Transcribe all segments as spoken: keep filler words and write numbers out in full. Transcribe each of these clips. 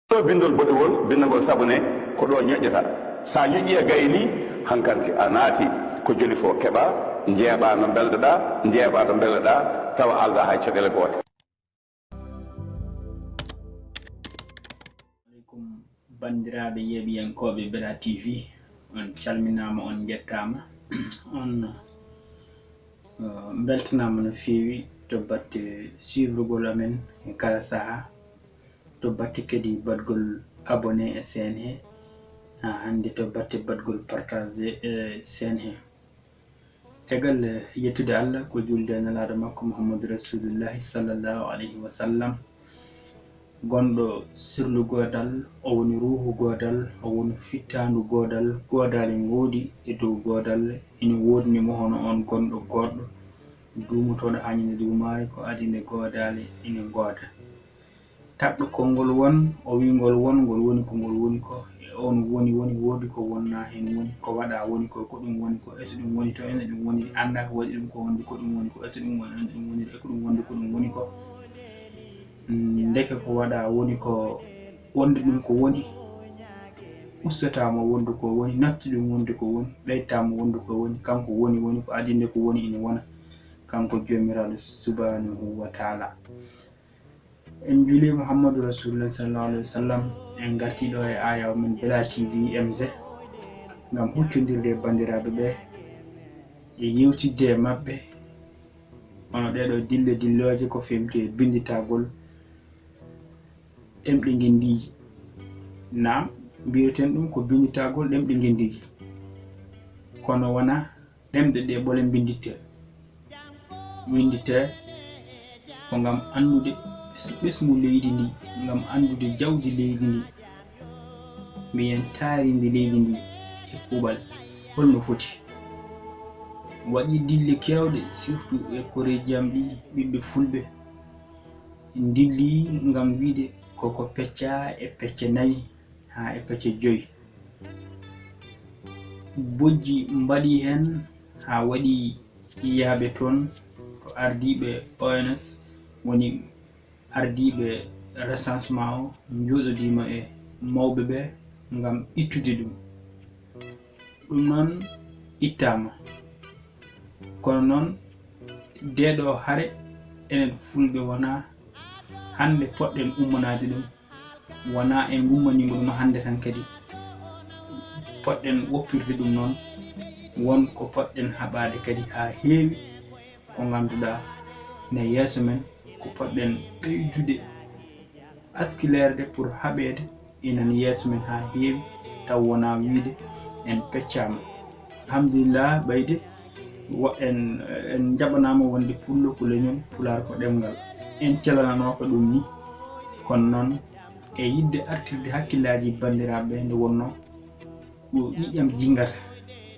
Ɗo binndol boɗewol, binndagol sabu ne ko ɗo ñoƴƴata. So a ñoƴƴii e gaye nii, hankanti a naati ko joli fof keɓaa, njeeɓaa no mbelɗo-ɗaa, njeeɓaa no mbelɗo-ɗaa, tawa aldaa hay caɗeele goote. Aleykum banndiraaɓe yeeɓiyankooɓe Bella T V, on calminaama, on njettaama, on uh, mbeltanaama no feewi to batte suivrugol amen e kala sahaa, to batte kadi baɗgol abonné e chaîne he, haa hannde to batte baɗgol partagé e chaîne he. Caggal yettude Allah ko julde e Nelaaɗo makko Muhammadu Rasulullahi sallallahu alayhi wa sallam, gonɗo sirlu goodal, o woni ruuhu goodal, o woni fittaandu goodal, goodaali ngoodi e dow goodal, ina woodni mo hono oon gonɗo goodɗo, duumotooɗo haa ñande duumaari, ko adii nde goodaali ina ngooda. Taƴɗo konngol won, o wii ngol won, ngol woni ko ngol woni ko, e oon woni woni woodi ko wonnaa heen woni, ko waɗaa woni ko, ko ɗum woni ko, eto ɗum woni to, ene ɗum woniri, anndaa ko waɗi ɗum ko wonde, ko ɗum woni ko, eto ɗum woni, ene ɗum woniri, e ko ɗum wonde, ko ɗum woni ko. Ndeke ko waɗaa woni ko wonde ɗum ko woni, ustataa mo wonde ko woni, natti ɗum wonde ko woni, ɓeytaa mo wonde ko woni, kanko woni woni, ko adii nde ko woni ina wona, kanko Joomiraaɗo Subhaanahu wa Taala. En njuulii Muhammadu Rasulullah sallallahu alayhi wa sallam, en ngartii ɗo e aayaw men Bella T V M Z ngam huccondirde e banndiraaɓe ɓe e yewtidde e maɓɓe hono ɗee ɗoo dille dillooje ko feewti e binnditagol ɗemɗe ngenndiiji. Naam, mbiyeten ɗum ko binnditagol ɗemɗe ngenndiiji, kono wonaa ɗemɗe ɗe ɓole mbinndittee. Winndittee ko ngam anndude ɓes- ɓesngu leydi ndi, ngam anndude jawdi leydi ndi, mbiyen taarindi leydi ndi e kuuɓal hol no foti. Waɗi dille keewɗe, surtout e koreeji am ɗi, ɓiɓɓe fulɓe ndilli ngam wiyde koko peccaa e pecce nayi haa e pecce joyi. Bojji mbaɗii heen haa waɗi yahɓe toon, ko ardiiɓe O N S woni ardiiɓe recensement o njooɗodiima e mawɓe ɓe ngam ittude ɗum. Ɗum noon ittaama. Kono noon, ndee ɗoo hare, enen fulɓe wonaa hannde poɗɗen ummanaade ɗum, wonaa en ngummaniima ɗum hannde tan kadi. Poɗɗen woppirde ɗum noon, won ko poɗɗen haɓaade kadi haa heewi ko ngannduɗaa ina yeeso men, ko poɗɗen ɓeydude askileerde pour haɓeede ina yeeso men haa heewi, taw wonaa wiyde en peccaama. Alhamdulillah, ɓayde wo- en, en njaɓanaama wonde pullo ko leñol, pulaar ko ɗemngal. En calananooka ɗum ni, kono noon e yiɗde artirde hakkillaaji banndiraaɓe ɓe nde wonnoo ko ƴiiƴam jinngata,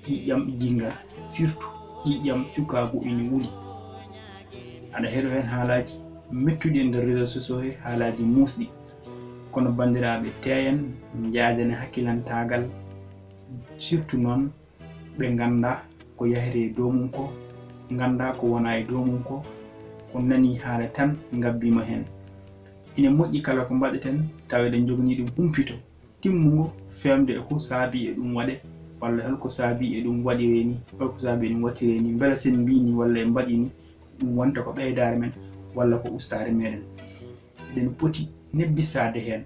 ƴiiƴam jinngata, surtout ƴiiƴam cukaagu ina wuli. Aɗa heɗo heen haalaaji mettuɗi e nder réseaux sociaux he, haalaaji muusɗi. Kono banndiraaɓe, teeyen njaajane hakkilantaagal, surtout noon ɓe nganndaa ko yahri e dow mum ko, nganndaa ko wona e dow mum ko, ko nanii haala tan ngabbiima heen. Ine moƴƴi kala ko mbaɗeten tawa eɗen njoganii ɗum humpito timmungo, feemde e ko saabii e ɗum waɗe, walla hol ko saabii e ɗum waɗiree nii, hol ko saabii e ɗum waɗtiree nii, mbela so en mbiyi nii walla en mbaɗii nii, ɗum wonta ko ɓeydaare men walla ko ustaare meɗen. Eɗen poti nebbisaade heen.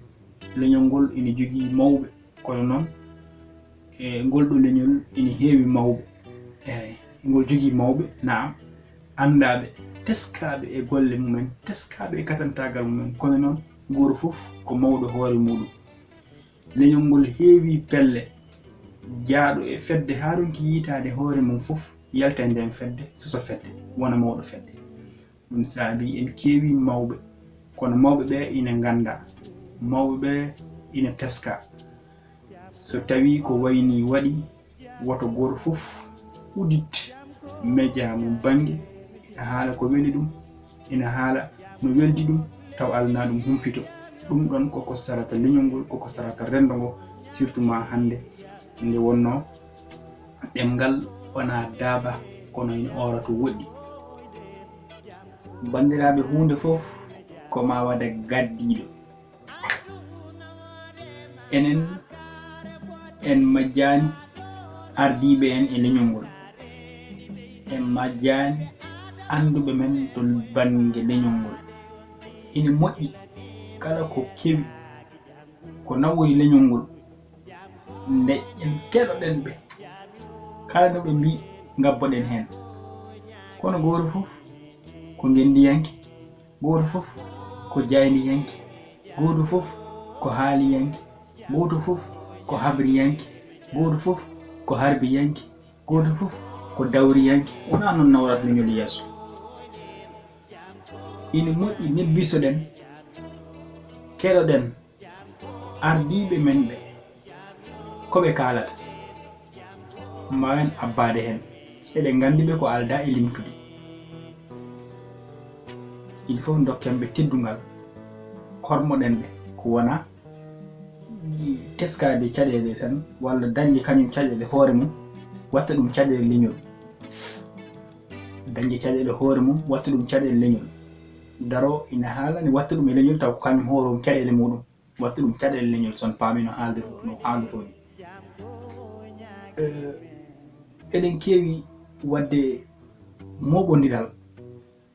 Leñol ngol ina jogii mawɓe, kono noon e ngol ɗoo leñol ina heewi mawɓe. Eey, ngol jogii mawɓe, naam, anndaaɓe, teskaaɓe e golle mumen, teskaaɓe e katantaagal mumen, kono noon gooto fof ko mawɗo hoore muuɗum. Leñol ngol heewi pelle, jaaɗo e fedde haa ronki yiytaade hoore mum fof, yalta e ndeen fedde, sosa fedde, wona mawɗo fedde. Ɗum saabii en keewi mawɓe, kono mawɓe ɓee ina nganndaa, mawɓe ɓee ina teskaa. So tawii ko wayi nii waɗii, woto gooto fof udit mejaa mum bannge, ina haala ko weli ɗum, ina haala no weldi ɗum, taw alanaa ɗum humpito. Ɗum ɗoon koko sarata leñol ngol, koko sarata renndo ngo, surtout maa hannde nde wonnoo ɗemngal wonaa daaba, kono ina oora to woɗɗi. Banndiraaɓe, huunde fof ko maa waɗa gaddiiɗo. Enen en majjaani ardiiɓe en e leñol ngol. En majjaani annduɓe men to bannge leñol ngol. Ina moƴƴi kala ko kewi ko nawori leñol ngol, ndeƴƴen keɗoɗen ɓe. Kala no ɓe mbii, ngabboɗen heen. Kono gooto fof ko ngenndiyanke, gooto fof ko jaayndiyanke, gooto fof ko haaliyanke, gooto fof ko habriyanke, gooto fof ko harbiyanke, gooto fof ko dawriyanke. Wonaa noon nawrata leñol yeeso. Ina moƴƴi nebbisoɗen, keɗoɗen ardiiɓe men ɓe, ko ɓe kaalata, mbaawen abbaade heen. Eɗen nganndi ɓe ko aldaa e limtude. Il faut ndokken ɓe teddungal, kormoɗen ɓe, ko wonaa teskaade caɗeele tan, walla dañde kañum caɗeele hoore mum, watta ɗum caɗeele leñol. Dañde caɗeele hoore mum, watta ɗum caɗeele leñol. Daro ina haala ni watta ɗum e leñol, taw ko kañum hoore mum caɗeele muɗum. Watta ɗum caɗeele leñol, son paami no haalde, no haalde fof ni. Eh, eɗen keewi waɗde mooɓondiral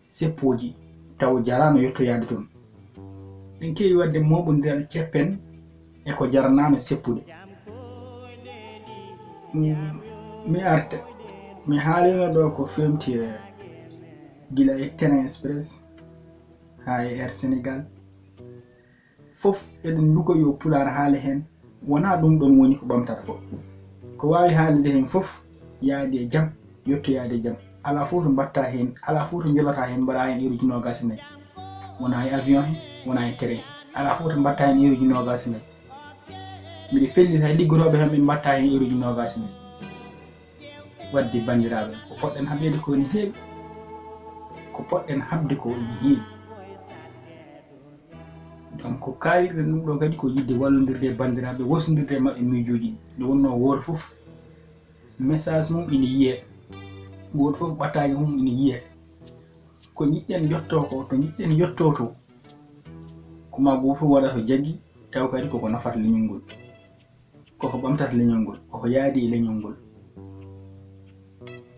seppooji taw jaraano yottoyaade toon. Eɗen keewi waɗde mooɓondiral ceppen e ko jaranaano seppude. Mm, mi arta, mi haalino ɗo ko feewti e gila e Terrain Express haa e Air Sénégal. Fof eɗen nduga yo Pulaar haale heen, wonaa ɗum ɗoon woni ko ɓamtata ko. Ko waawi haalde heen fof, yaade e jam, yottoyaade e jam. Alaa fof to mbaɗta heen, alaa fof to njolata heen, mbaɗa heen heure uji noogaas e nayi. Wonaa e avion heen, wonaa e train. Alaa fof to mbaɗta heen heure uji noogaas e nayi. Miɗo felliti hay liggotooɓe heen ɓe mbaɗta heen heure uji noogaas e nayi. Waɗde banndiraaɓe, ko poɗɗen haɓeede ko ene heewi. Ko poɗɗen haɓde ko ene heewi. Donc, ko kaalirɗen ɗum ɗo kadi ko yiɗde wallondirde e banndiraaɓe, wosondirde e maɓɓe miijooji ɗi. Nde wonnoo wooto fof, message mum ina yiyee. Gooto fof ɓattaaji mum ina yiyee. Ko njiɗɗen yottoo ko, to njiɗɗen yottoo to, ko maa gooto fof waɗa to jaggi, taw kadi koko nafata leñol ngol. Koko ɓamtata leñol ngol, koko yaadi e leñol ngol.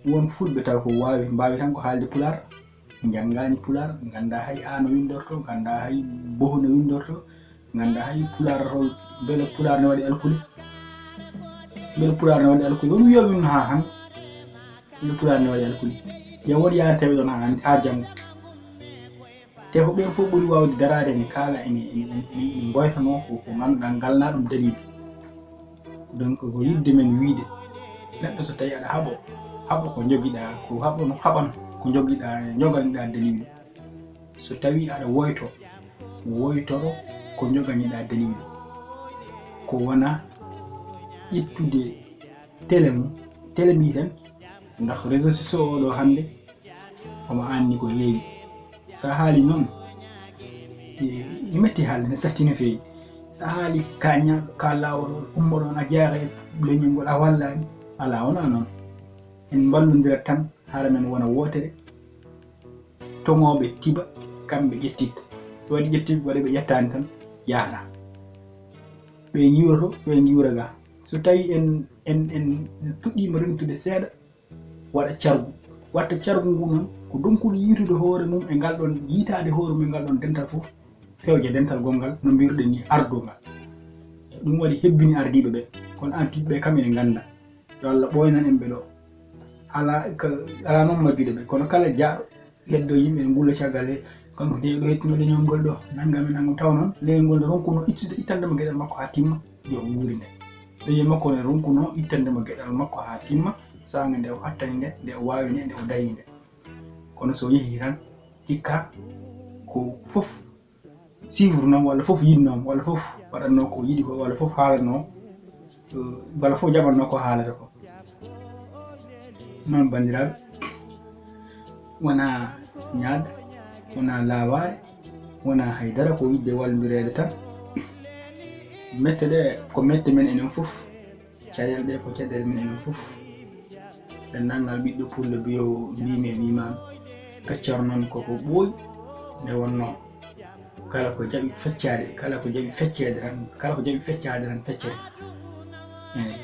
Won fulɓe taw ko waawi, mbaawi tan ko haalde pulaar, njanngaani pulaar, nganndaa hay A no winndortoo, nganndaa hay Boh no winndortoo, nganndaa hay pulaar to, mbele pulaar ne waɗi alkule. Mbele pulaar ne waɗi alkule. Won wiyo min haa han, mbele pulaar ne waɗi alkule. Yo won yaade tawi ɗon haa, haa janngo. Te ko ɓeen fof ɓuri waawde daraade ene kaala, ene, ene, ene, ene ngoytanoo ko, ko ngannduɗaa ngal na ɗum daliilu. Donc, ko yiɗde men wiyde, neɗɗo so tawii aɗa haɓo, haɓo ko njogiɗaa, ko haɓo no haɓan ko njogiɗaa, njoganiɗaa daliilu. So tawii aɗa woyto, woytoro ko njoganiɗaa daliilu. Ko wonaa ƴettude télé mum, télé mbiiten, ndax réseaux sociaux oo ɗoo hannde, omo aanni ko heewi. So a haali noon, e, ene metti haalde, ene satti no feewi. So a haali kaañaaɗo, ka laawol, ummo ɗoon, a jeyaa e leñol ngol, a wallaani. Alaa, wonaa noon. En mballondirat tan, hara men wona wootere. Toŋooɓe tiba, kamɓe ƴettitta. So waɗi ƴetti, waɗi ɓe ƴettaani tan, yahata. Ɓe ngiwroto, ɓe ngiwra ga. So tawii en, en, en puɗɗiima rentude seeɗa, waɗa cargu. Watta cargu ngu noon, ko donkuɗo yiitude hoore mum e ngal ɗoon, yiitaade hoore mum e ngal ɗoon dental fof, fewja dental gonngal, no mbiruɗen ni, ardungal. Ɗum waɗi hebbini ardiiɓe ɓe. Kono ardiiɓe ɓe kam ene ngannda. Yo Allah ɓooynan en ɓe ɗo. Alaa ka, alaa noon majjude ɓe. Kono kala jaaɗo heddo yimɓe ne ngulla caggal he, kanko ne ɗo hettino leñol ngol ɗo, nanngam e nanngam. Taw noon, leñol ngol ne ronkuno ittude, ittande mo geɗal makko haa timma, yo o wuuri nde. Leñol makko ne ronkuno ittande mo geɗal makko haa timma, saanga nde o attani nde, nde o waawi nde, nde o dañi nde. Kono so o yehii tan, hikka ko fof suivre noon, walla fof yiɗnoo mo, walla fof waɗatnoo ko yiɗi ko, walla fof haalatnoo, eh, walla fof jaɓatnoo ko haalata ko. Noon, banndiraaɓe, wonaa ñaad, wonaa laawaare, wonaa hay dara, ko yiɗde wallondireede tan. Mette ɗe ko mette men enen fof. Caɗeele ɗe ko caɗeele men enen fof. Denndaangal ɓiɗɗo pullo biyo mbiimi e miimaami. Peccor noon koko ɓooyi nde wonnoo. Kala ko jaɓi feccaade, kala ko jaɓi fecceede tan, kala ko jaɓi feccaade tan feccere. Eyi,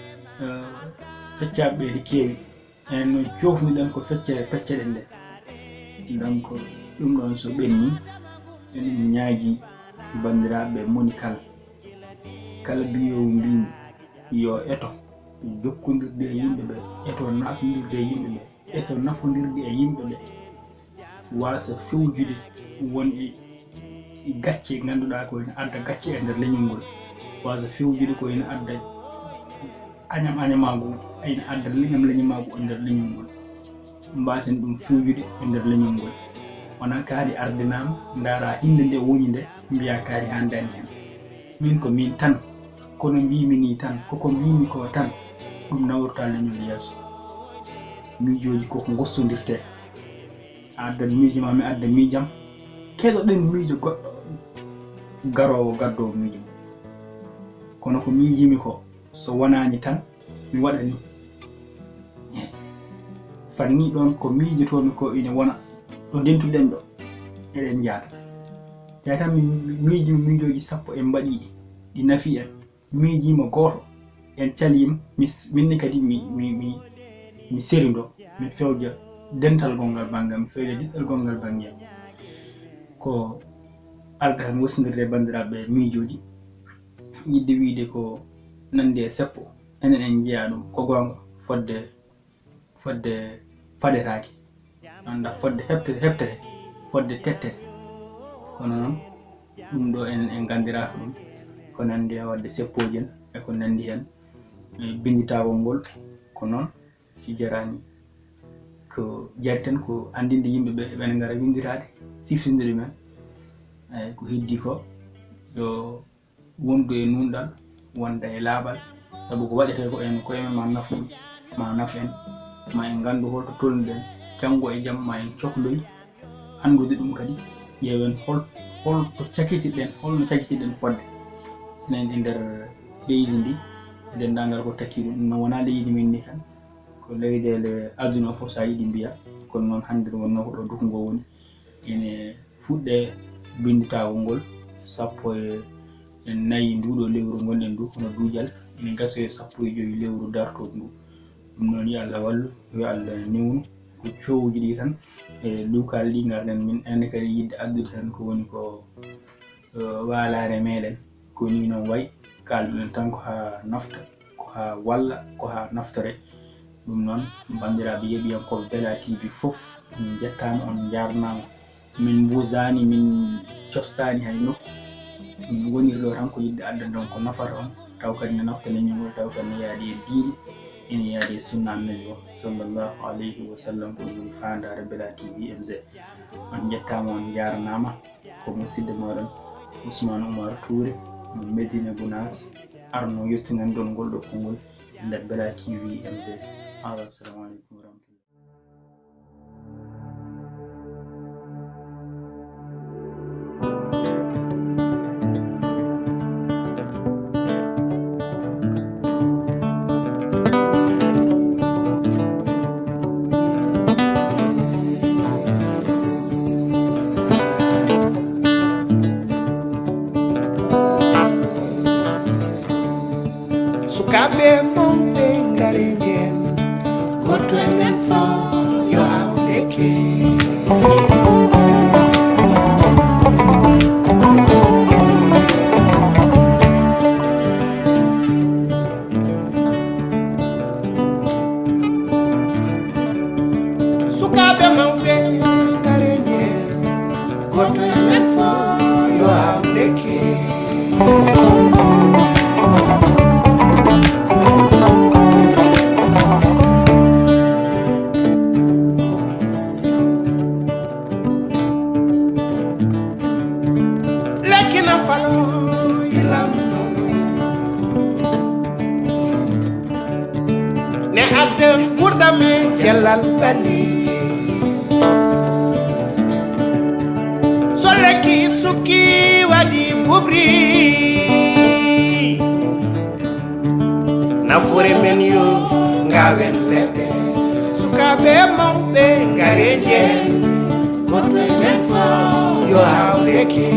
eh, feccaaɓe ɓe ene keewi. Enen noon, coofnuɗen ko feccere pecceɗen nde. Donc, ɗum ɗoon so ɓennii, eɗen ñaagii banndiraaɓe moni kala, kala biyoowo mbimi yo eto jokkondirde e yimɓe ɓe, eto naatnondirde e yimɓe ɓe, eto nafondirde e yimɓe ɓe, waasa fewjude won e gacce, ngannduɗaa ko ene adda gacce e nder leñol ngol, waasa fewjude ko ene adda añam añamaagu, ene adda leñam leñamaagu e nder leñol ngol. Mbaasen ɗum fewjude e nder leñol ngol. Wonaa kaari ardinaama, ndaara hinnde nde woni nde, mbiyaa kaari haandaani heen. Min ko min tan, kono mbiimi nii tan, koko mbiimi ko tan, ɗum nawortaa leñol yeeso. Miijooji koko ngossondirtee. A addat miijo ma, mi adda miijam. Keɗoɗen miijo goɗɗo garoowo gaddoowo miijo mum. Kono ko miijimi ko, so wonaani tan, mi waɗa ni. Eh, fanni ɗoon ko miijotoomi ko ine wona ɗo ndentuɗen ɗo, eɗen njaada. Tawi tan mi miijima miijooji sappo en mbaɗii ɗi, ɗi nafi en. Miijiima gooto, en caliima, mi s-, minne kadi mi, mi, mi, mi serindo, mi fewja dental gonngal banngal, mi fewja diɗɗal gonngal banngal. Ko alda tan wosndirde e banndiraaɓe miijooji, yiɗde wiyde ko nanndi e seppo, enen en njiyaa ɗum, ko goonga, fodde fodde faɗetaake, annda fodde heɓtere, heɓtere, fodde teɓtere. Kono noon, ɗum ɗo en, en nganndiraaka ɗum, ko nanndi e waɗde seppooji en, e ko nanndi heen, e binnditaagol ngol, ko noon, si jaraani, ko jari tan ko anndinde yimɓe ɓe, ɓe ngara winnditaade, siftindude men, eeyi, ko heddii ko, yo wondu e nuunɗal, wonda e laaɓal, sabu ko waɗetee ko en koye men ma nafɗum, ma naf en, ma en nganndu holto tolnuɗen, janngo e jam ma en cohloy anndude ɗum kadi, ƴeewen hol, holto cakitirɗen, holno cakitirɗen fodde. Enen e nder leydi ndi, e denndaangal ko takki ɗum, ɗum noon wonaa leydi men ndi tan, ko leyɗeele aduna o fof, so a yiɗi mbiya, kono noon hannde ɗum wonnoo ko ɗo duko ngo woni, ene fuɗɗee binnditaagol ngol sappo e nayi nduuɗo lewru ngonɗen ndu, hono duujal, ene gasoyi sappo e joyi lewru dartooɗo ndu. Ɗum noon, yo Allah wallu, yo Allah newnu, ko coowuji ɗi tan, e luukaali ɗi ngarɗen min, enen kadi yiɗde addude tan ko woni ko, eh, waalaare meɗen, ko ni noon wayi, kaalduɗen tan ko haa nafta, ko haa walla, ko haa naftore. Ɗum noon, banndiraaɓe yeeɓiyankooɓe Bella T V fof, min njettaama, on njaarnaama. Min mbuusaani, min costaani hay nokku. Min ngoniri ɗo tan ko yiɗde addande on ko nafata on, taw kadi ne nafta leñol ngol, taw kadi ne yaadi e diine, ene yaadi e sunna Annabi o, sallallahu alayhi wa sallam, ko ɗum woni faandaare Bella T V M Z. On njettaama, on njaarnaama. Ko musidɗo mooɗon Ousmane Oumar Touré, mo Médina Gounass, arno yettinan ɗon ngol ɗo konngol e nder Bella T V M Z. Haaɗa, assalamu aleykum wa rahmatullah. Sukaaɓe mawɓe, ngare njeen, gooto e men fof yo aw lekki. Sukaaɓe mawɓe, ngare njeen, gooto e men fof yo aw lekki. Lekki na falo yilam ne adda gurdam e cellal ɓalli. So lekki sukki waɗi bubri, nafoore men yo ngaawen leɗɗe. Sukaaɓe mawɓe ngare njeen, gooto e men fof yo aw lekki.